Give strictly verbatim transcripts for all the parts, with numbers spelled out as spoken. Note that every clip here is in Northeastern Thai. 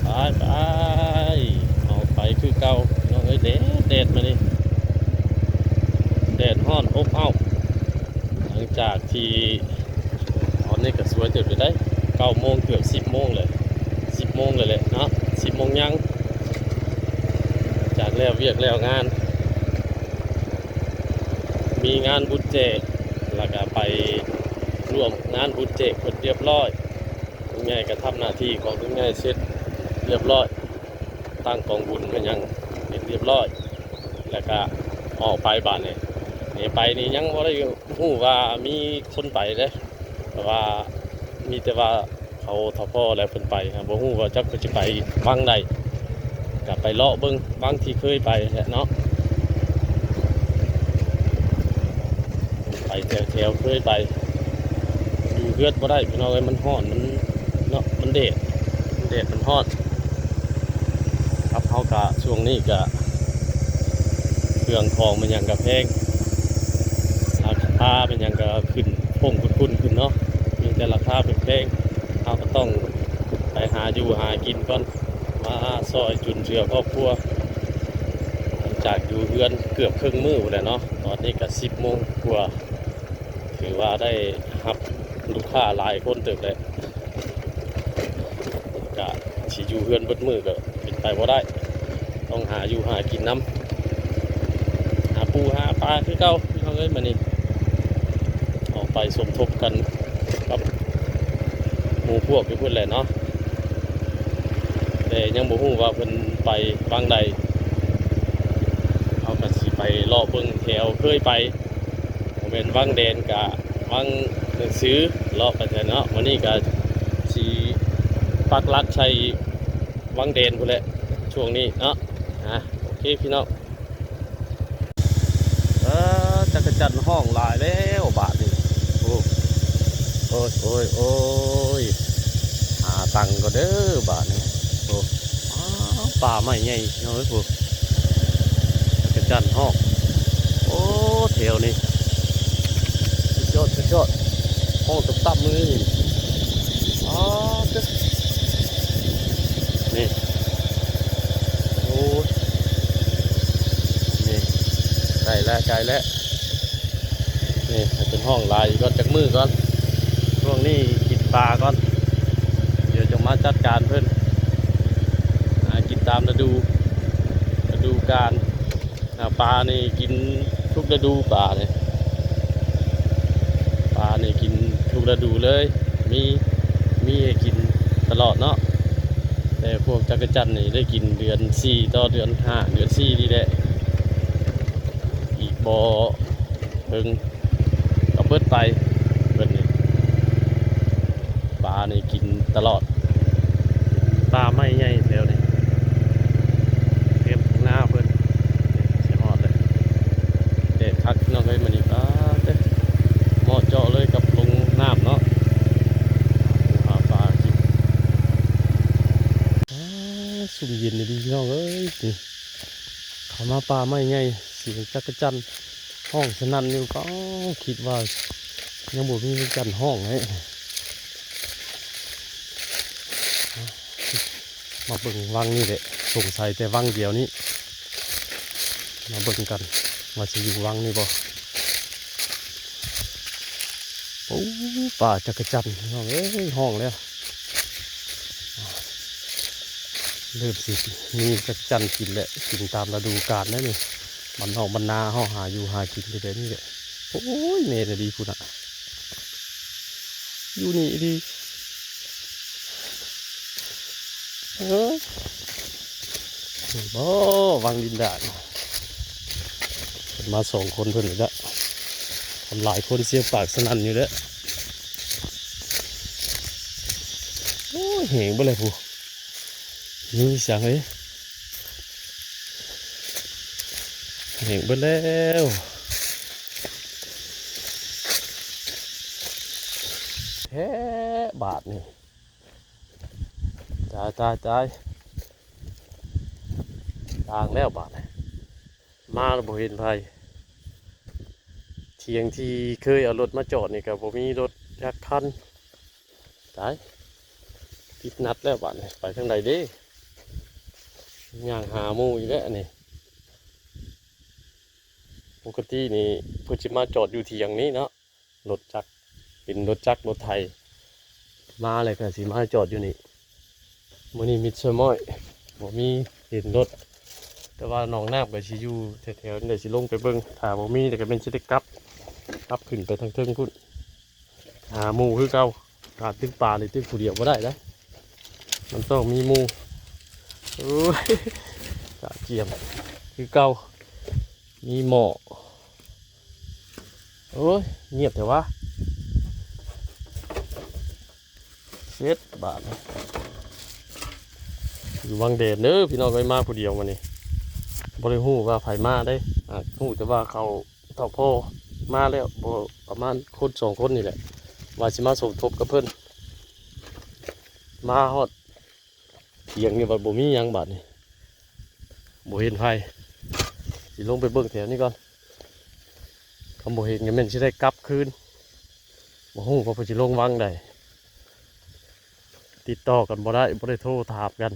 ไปไป ออกไปคือเก่า พี่น้องเอ้ย แดด แดดมานี่ แดดฮ้อนอบอ้าว หลังจากที่ ตอนนี้ก็สวยเติบอยู่ได้ เก้าโมง เกือบสิบโมงเลย สิบโมงเลยแหละเนาะ สิบโมงยัง จากแล้วเวียกแล้วงาน มีงานบุญแจก แล้วก็ไปร่วมงานบุญแจกเพิ่นเรียบร้อย ลุงใหญ่ก็ทำหน้าที่ของลุงใหญ่เสร็จเรียบร้อย ตั้งกองบุญก็ยังเสร็จเรียบร้อย แล้วก็ออกไปบาดนี้ นี่ไปนี่ยังบ่ได้ฮู้ว่ามีคนไปเด้ แต่ว่ามีแต่ว่าเขาทพแล้วเพิ่นไปครับ บ่ฮู้ว่าจักเพิ่นสิไปวังใด ก็ไปเลาะเบิ่งวังที่เคยไปแหละเนาะ ไปแถวๆเคยไป อยู่เฮือนบ่ได้พี่น้องเอ้ย มันฮ้อน มันเนาะ มันแดด มันแดด มันฮ้อน ครับ เฮากะช่วงนี้กะ เครื่องของมันหยังกะแพง ราคามันหยังกะขึ้น พุ่งพุ่นๆขึ้นเนาะ มีแต่ราคาแพงๆ เฮาก็ต้องไปหาอยู่หากินก่อน มาซ่อยจุนเจือครอบครัว หลังจากอยู่เฮือนเกือบครึ่งมื้อพู้นแหละเนาะ ตอนนี้ก็สิบโมงกว่า ถือว่าได้รับลูกค้าหลายคนเติบแหละ ก็สิอยู่เฮือนเบิดมื้อก็เป็นไปบ่ได้ ต้องหาอยู่หากินนำ หาปูหาปลาคือเก่า พี่น้องเอ้ย มื้อนี้ ออกไปสมทบกันกับหมู่พวกอยู่พุ้นแหละเนาะ แต่ยังบ่ฮู้ว่าเพิ่นไปวังใด เฮาก็สิไปเลาะเบิ่งแถวเคยไป บ่แม่นวังแดนกะวังหนังสือ เลาะไปแถวเนาะ มื้อนี้ก็สิปักหลักใส่วังแดนพู้นแหละ ช่วงนี้เนาะ อ่ะ โอเคพี่น้อง เออ จักจั่นฮ้องหลายแล้วบาดนี้ โอ้ โอ้ย โอ้ย โอ้ย หาตังค์ก่อนเด้อบาดนี้ โอ้ อ้าว ป่าไม้ใหญ่เนาะ โอ้ จักจั่นฮ้อง โอ้ แถวนี้ สุดยอด สุดยอด ฮ้องตับๆเลยนี่ อ๋อ เด้อ นี่ โอ้ย นี่ ใกล้แล้ว ใกล้แล้ว นี่ ให้เพิ่นฮ้องหลายอีกก่อน จักมื้อก่อน ช่วงนี้กินปลาก่อน เดี๋ยวจะมาจัดการเพิ่น หากินตามฤดู ฤดูกาล อ่า ปลานี่กินทุกฤดู ปลานี่ ปลานี่กินทุกฤดูเลย มี มีให้กินตลอดเนาะ แต่พวกจักจั่นนี่ได้กินเดือนสี่ต่อเดือนห้า เดือนสี่นี่แหละ อีกบ่เฮิงก็เบิดไป เพิ่นนี่ ปลานี่กินตลอด ป่าไม้ใหญ่แถวนี้ เต็มทุ่งนาเพิ่น สิฮอดเลย แดดคักพี่น้องเอ้ย มื้อนี้ ป๊าดเด้อ เหมาะเจาะเลยกับลงน้ำเนาะ หาปลากิน อ่า ซุ่มเย็นดีพี่น้องเอ้ย นี่ เข้ามาป่าไม้ใหญ่ เสียงจักจั่นฮ้องสนั่นอยู่ ก็คิดว่ายังบ่มีจั่นฮ้องเลย มาเบิ่งวังนี่แหละ สงสัยแต่วังเดียวนี้ มาเบิ่งกัน ว่าสิอยู่วังนี่บ่ โอ้ ป่าจักจั่นพี่น้องเอ้ย ฮ้องแล้ว เริ่มสิมีจักจั่นกินแหละ กินตามฤดูกาลแล้วนี่ บ้านนอกบ้านนาเฮาหาอยู่หากินไปแบบนี้แหละ โอ้ย แม่นอีหลีพุ้นน่ะ อยู่นี่อีหลี เออ นี่บ่ วังดินดาด เพิ่นมาสองคนเพิ่นนี่ละ คนหลายคนเสียงปากสนั่นอยู่แล้ว โอ้ย แห้งเบิดเลยพุ้น นี่เสียงเฮ้ย แห้งเบิดแล้ว แท้บาดนี่ ตาย ตาย ตาย ต่างแล้วบาดนี่ มาแล้วบ่เห็นไผ เถียงที่เคยเอารถมาจอดนี่ก็บ่มีรถจักคัน ตาย ผิดนัดแล้วบาดนี่ ไปทางใดเด้ ย่างหาหมู่อีกแล้วนี่ ปกตินี่เพิ่นสิมาจอดอยู่เถียงนี้เนาะ รถจักร เป็นรถจักรรถไถ มาเลยก็สิมาจอดอยู่นี่ มื้อนี้มิดช่วยม้อย บ่มีเห็นรถ แต่ว่าหนองน้ำก็สิอยู่แถวๆนี้แหละ สิลงไปเบิ่ง ถ้าบ่มีแล้วก็แม่นสิได้กลับ กลับขึ้นไปทางเทิงพุ้น หาหมู่คือเก่า การตึกปลานี่ตึกผู้เดียวบ่ได้นะ มันต้องมีหมู่ โอ้ย กระเจียม คือเก่า มีหม้อ โอ้ย เงียบแต่ว่า เสร็จบาดนี้ อยู่วังแดดเด้อพี่น้องเอ้ย มาผู้เดียวมานี่ บ่ได้ฮู้ว่าไผมาเด้ อ่ะ ฮู้แต่ว่าเขาเฒ่าพ่อมาแล้ว บ่ ประมาณคนสองคนนี่แหละ ว่าสิมาสมทบกับเพิ่น มาฮอดเถียงนี่บัดบ่มีหยังบาดนี่ บ่เห็นไผ สิลงไปเบิ่งแถวนี้ก่อน คันบ่เห็นก็แม่นสิได้กลับคืน บ่ฮู้ว่าเพิ่นสิลงวังใด ติดต่อกันบ่ได้ บ่ได้โทรถามกัน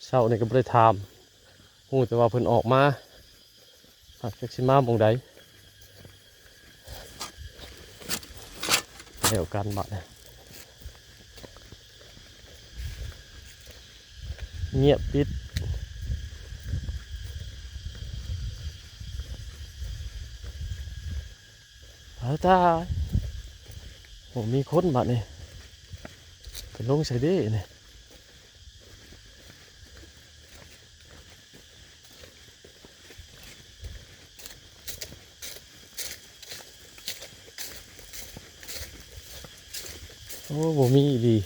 เช้านี่ก็บ่ได้ถาม ฮู้แต่ว่าเพิ่นออกมา หากจักสิมาหม่องใด แล้วกันบาดนี้ เงียบปิด ตายตาย โอ้ มีคนบาดนี้ ไปลงใส่เด้นี่ โอ้ บ่มีอีหลี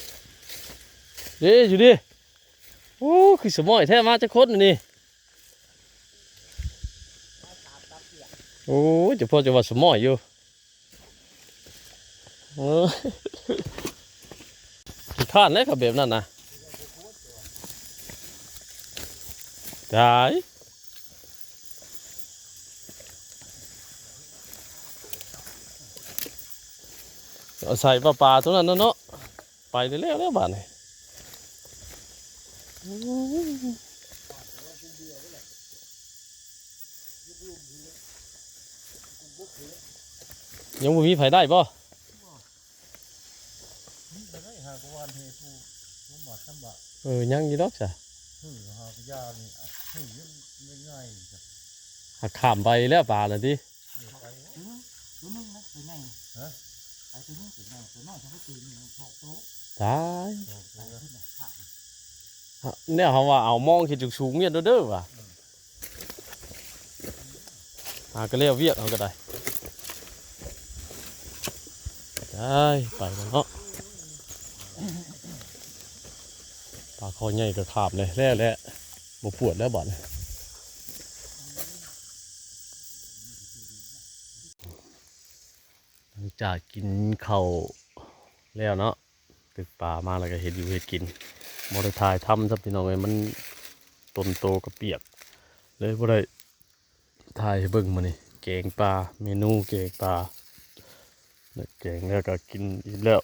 เด้ อยู่ดิ โอ้ คือสมอยแท้ มาจักคนอันนี้ โอ้ย เจ้าพ่อจะว่าสมอยอยู่ เออ ขี้คร้านแล้วครับแบบนั้นนะ ตาย เอาใส่ปลาปลาตัวนั้นนะเนาะ ไปเร็วๆแล้วบาดนี้ ยังบ่มีไผได้บ่ นี่ก็ได้หากวานเฮผู้สมบัติสมบัติ เออ ยังอยู่ดอกจ้ะ เฮ้ยหากยานี่อ่ะเฮ้ยยังไม่ง่ายจ้ะ หากข้ามไปแล้วปลาน่ะติ เออไป ตัวนึงตัวนึงนะตัวใหญ่ ฮะ ไปตัวนึงตัวใหญ่ตัวน้อยทั้งตัวนี้มันพอกโต ตาย สองตัว ไปขึ้นเลยข้าม เนี่ยเขาว่าเอามองขึ้นสูงๆเนี่ยเด้อว่ะ หาก็แล้วเวียกเขาก็ได้ ได้ไปแล้วเนาะ ปลาคอใหญ่ก็ขาบเลย แล้วแหละ บ่ปวดแล้วบัดนี้ หลังจากกินข้าวแล้วเนาะ ตึกปลามาแล้วก็เฮ็ดอยู่เฮ็ดกิน บ่ได้ถ่ายทำซ้ำพี่น้องเอ้ย มันตนโตก็เปียก เลยบ่ได้ถ่ายให้เบิ่งมื้อนี้ แกงปลา เมนูแกงปลา แกงแล้วก็กินอิ่มแล้ว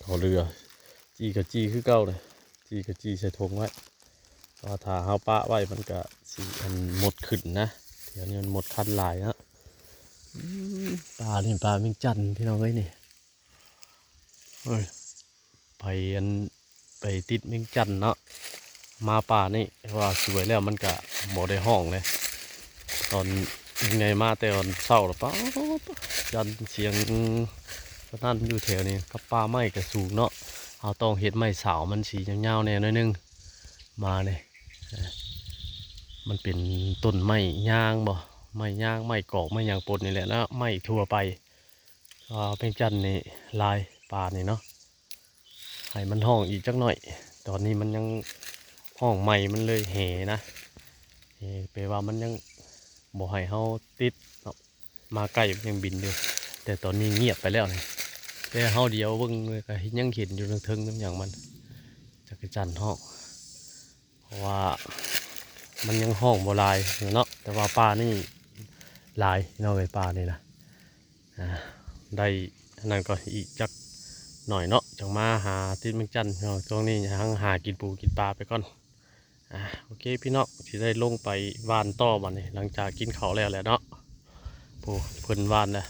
ข้าวเหลือ จี่ก็จี่คือเก่าเลย จี่ก็จี่ใส่ถุงไว้ เพราะว่าถ้าเฮาปะไว้มันก็สิอันมดขึ้นนะ เดี๋ยวนี้มันมดคันหลายนะ อืม ปลานี่ปลาแมงจั่นพี่น้องเอ้ยนี่ เอ้ย ไปอัน ไปติดแมงจั่นเนาะ มาป่านี่ว่าสวยแล้วมันก็บ่ได้ฮ้องเลย ตอนยังไงมาแต่ตอนเช้าแล้ว ป๊าด จั่นเสียงสนั่นอยู่แถวนี้ กับป่าไม้ก็สูงเนาะ เฮาต้องเฮ็ดไม้เสามันสิยาวๆแน่หน่อยหนึ่ง มานี่ เอ่อ มันเป็นต้นไม้ยางบ่ ไม้ยาง ไม้กอก ไม้หยังปนนี่แหละ แล้วไม้ทั่วไป อ่า แมงจั่นนี่หลายป่านี่เนาะ ให้มันฮ้องอีกจักหน่อย ตอนนี้มันยังฮ้องใหม่ มันเลยแหนะ แห แปลว่ามันยังบ่ให้เฮาติดเนาะ มาใกล้มันยังบินอยู่ แต่ตอนนี้เงียบไปแล้วนี่ แต่เฮาเดียวเบิ่งเลยก็ยังเห็นอยู่เทิงๆ น้ำหยังมัน จักจั่นฮ้อง เพราะว่ามันยังฮ้องบ่หลายอยู่เนาะ แต่ว่าป่านี่หลายพี่น้องเอ้ย ป่านี่นะ อ่า ได้อันนั้นก็อีกจักหน่อยเนาะ จั่งมาหาติดแมงจั่นเนาะ ช่วงนี้ยังหากินปูกินปลาไปก่อน อ่ะ โอเคพี่น้อง สิได้ลงไปหว่านต่อบัดนี้ หลังจากกินข้าวแล้วแหละเนาะ โอ้ เพิ่นหว่านแล้ว